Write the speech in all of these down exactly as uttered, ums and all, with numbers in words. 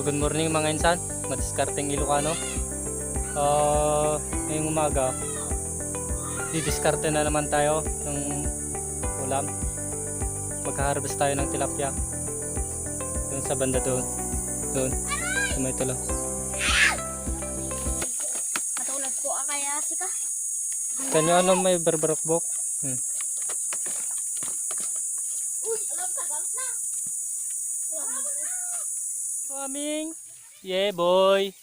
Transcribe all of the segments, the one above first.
Good morning, mga insan, madiskarteng Ilocano. Ah, ngayong umaga, didiskarte na naman tayo ng ulam. Magha-harvest tayo ng tilapia. Doon sa banda doon. Doon. Sa may tulo. Matulad po, ah, kaya sika. Kanyo ano may barbarukbok? Hmm. Uy, alam ka, galak na. Coming. Yeah, boy.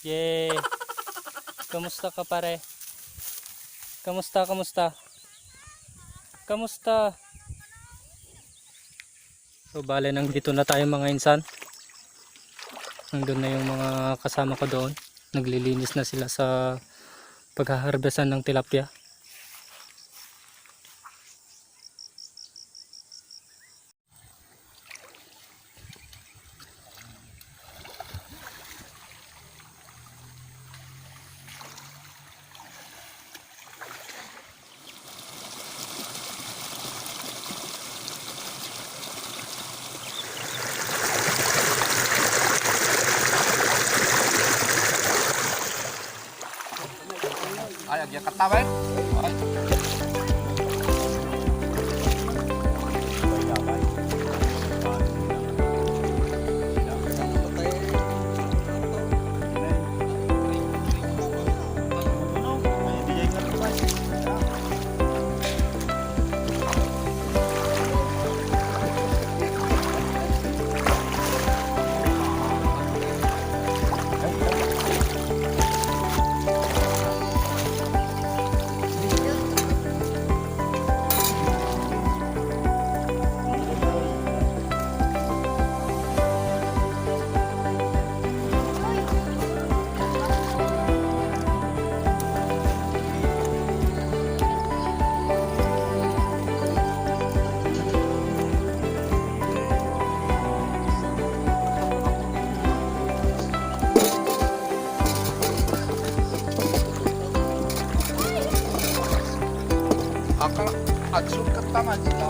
Yeah. Kamusta ka, pare? Kamusta, kamusta? Kamusta? So, bale, nandito na tayo, mga insan. Nandun na yung mga kasama ko doon. Naglilinis na sila sa paghaharvestan ng tilapia. Ay, agyakat ta, bay. Ay. Aka, agsukat ta nga dita.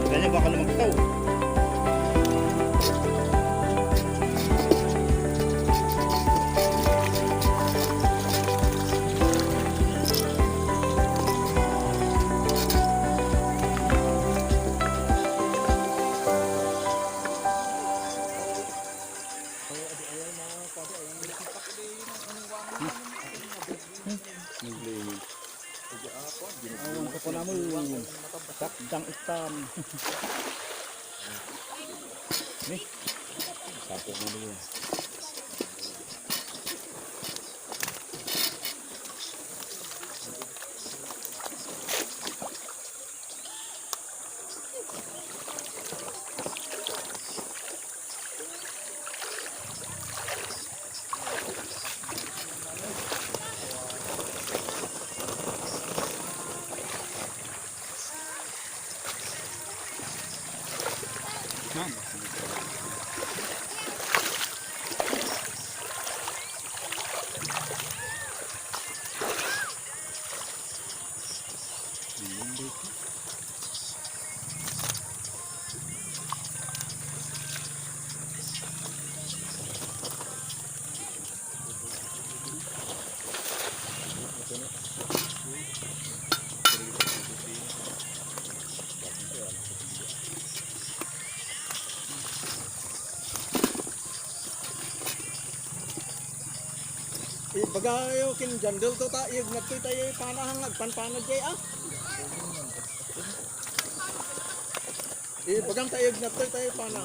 Ganyan, baka lumagtaw. Awan ka pa naman. Takdang itam. Ni? Sapok na rin. Ibagayo ken Jandel to ta, iyeg nattoy tayo panahang agpanpanag jay, ah. Ibagam ta, iyeg nattoy tayo pana.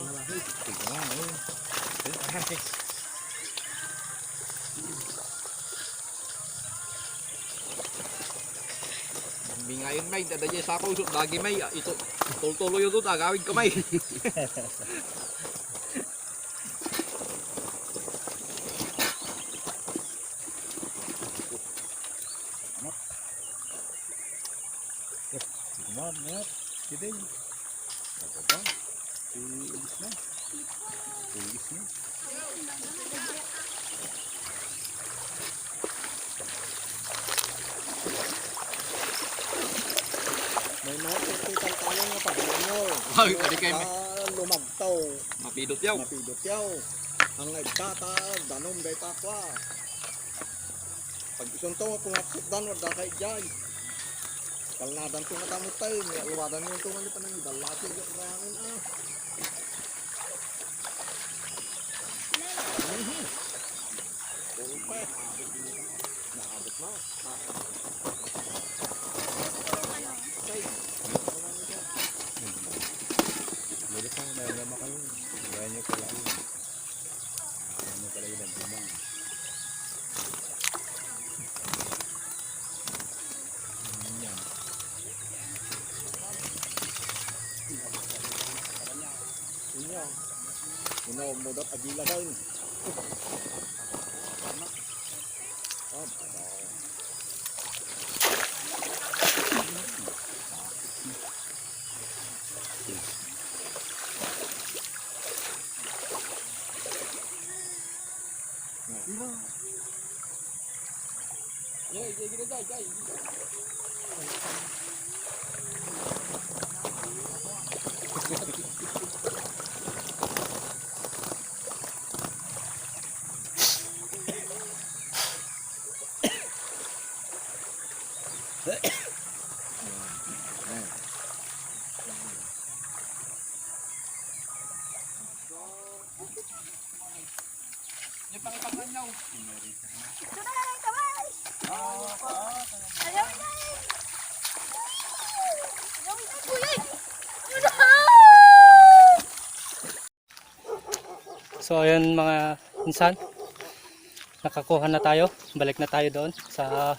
Ngayon, may, dada dyan sa ako, usot dagi, may, ah, ito, tultulo yun doon, agawid ka, may. Map, map, kiting. Ano ba? Ilis na. Ilis na. May mga tiktikang tayo nga pagbanyo. Ay, pwede kayo, may lumagtaw. Mapidot yaw. Mapidot yaw. Ang nagtata, danom day takwa. Pag isunto nga kumaksakdan, wadda kay jay. Kalnadan ko nga tamutay, nga iwadan mo ito nga panang dalati, yung rangin, ah. Mhm. Naabot na. Pwede pa, may alam kayo. Kaya niyo pala yun. Ano pala yun, ang limang? Yan. Inyo. Ino, mudat agila daw yun. Ah, So, ayun, mga insan, nakakuha na tayo. Balik na tayo doon sa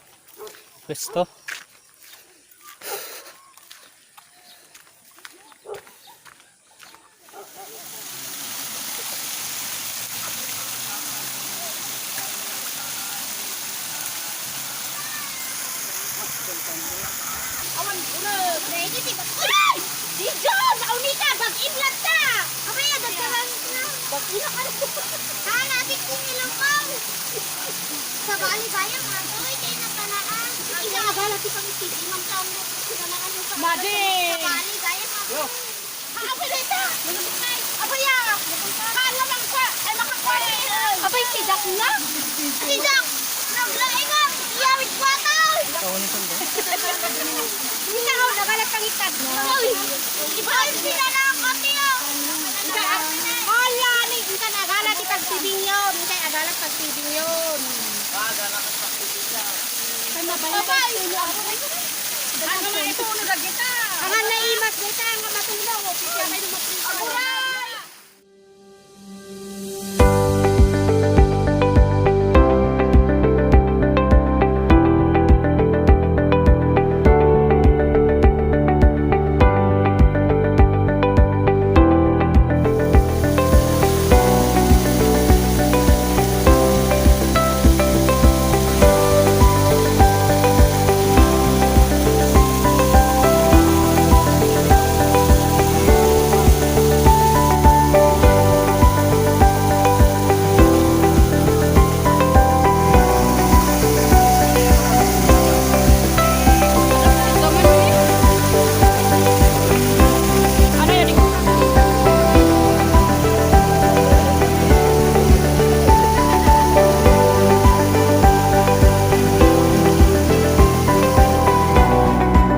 pwesto. Awan ulo, ready, di ba? Ay! Di Diyos! Aw, ni ka, bag-in lang ta! Abay, agad ka lang na. Bag-in lang ka. Hala, di kong ilawang. Sa bali, bayang, ha? Uy, kayo na pala, ah. Ikaw, abala, di pang isip, imang taon mo. Sa bali, bayang, ha? Yo. Abay, dayta! Abay, ah! Kaan naman ka? Ay, makakuha. Abay, si Jack na! Si Jack! Naglaing, ah! Iyawid ko ata! Ikaw, nagalat kang itad mo. Ay! Iba ang sinara ko, tiyo! Ika, hala, ni, ika nagalat itag tibing yun. Ika agalat pag tibing yun. Ay, mabait. Abay! Ano man ito, ano na kita? Ang naimas dita, ang matunaw, o, pipiyatay ng mapulis. Aguray!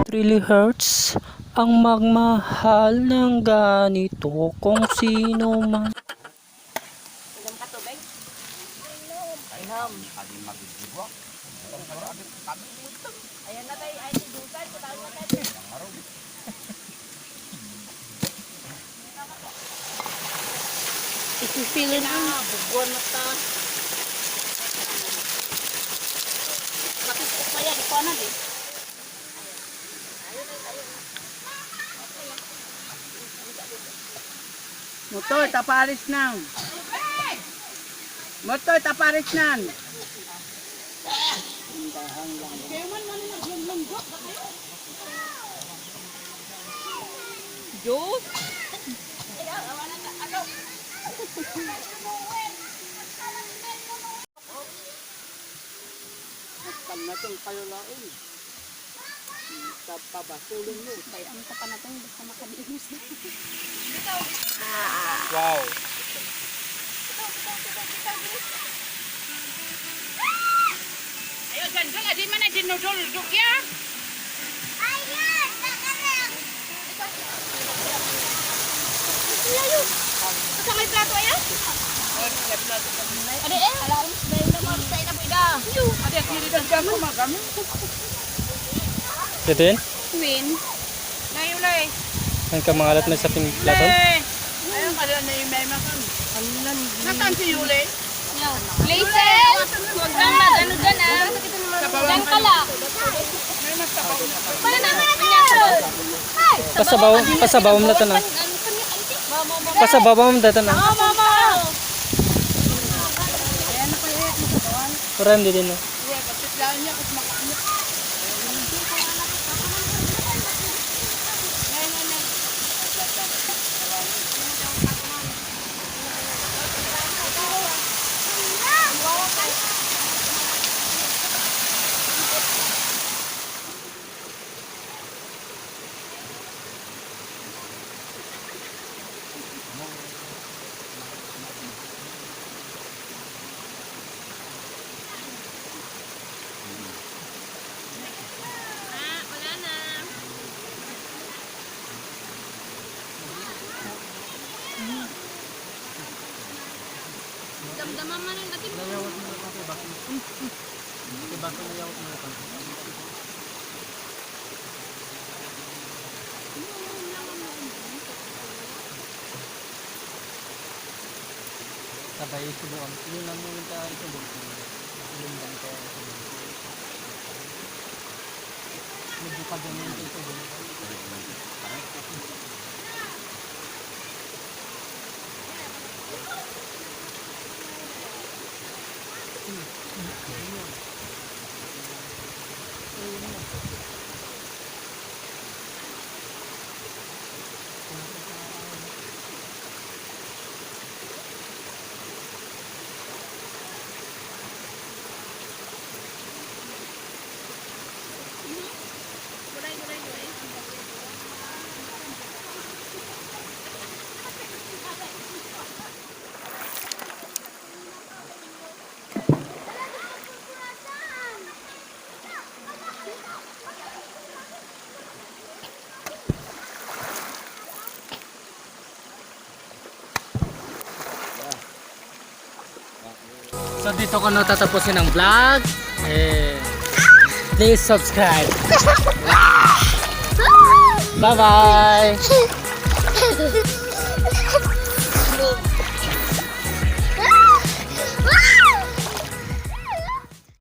It really hurts ang magmahal ng ganito kung sino man. Inom ka tubig? Inom. Ayan na tayo, ay, si Dusan, putahan na tayo. Ipipili na. Bubuan na ta. Bakit ko kaya di pa na, eh? Motor, taparis na. Motor, taparis na. Juice? At pannatong kayo laon. Sa pabasulong mo. Kaya ang kapanatong basta makadinos. Wow. Ayo, jandol, adi man na dinudol, dukya. Ayan, nakarang. Asa may plato, ayan? Adi, eh. Ala, alis na yun naman. Sa ina mo, ida. Adi, ang hilig ang dyan, kumagamit. Ito yun? Queen. Layo, lay. Ang kamangalat na sa pin-, plato? Lay. Ayun, kaya na yung may makan. Nasaan si Yuli? Places, huwag kang mag-ano dyan, ah. Diyan ka lang. Paano na? Pasabaw, pasabaw mo na to na. Pasabaw mo na to na. Oo, mama. Parang di din, no? Ah, wala na. Damdaman man ang ating. Layawat mo na ito, bakit? Ito, bakit layawat mo na ito? Sabay subukan. Yun lang yung ka ito, yung bangko. Medyo pa ganyan ito, ganyan. So, dito ko natatapusin ang vlog. Eh, please subscribe. Bye-bye!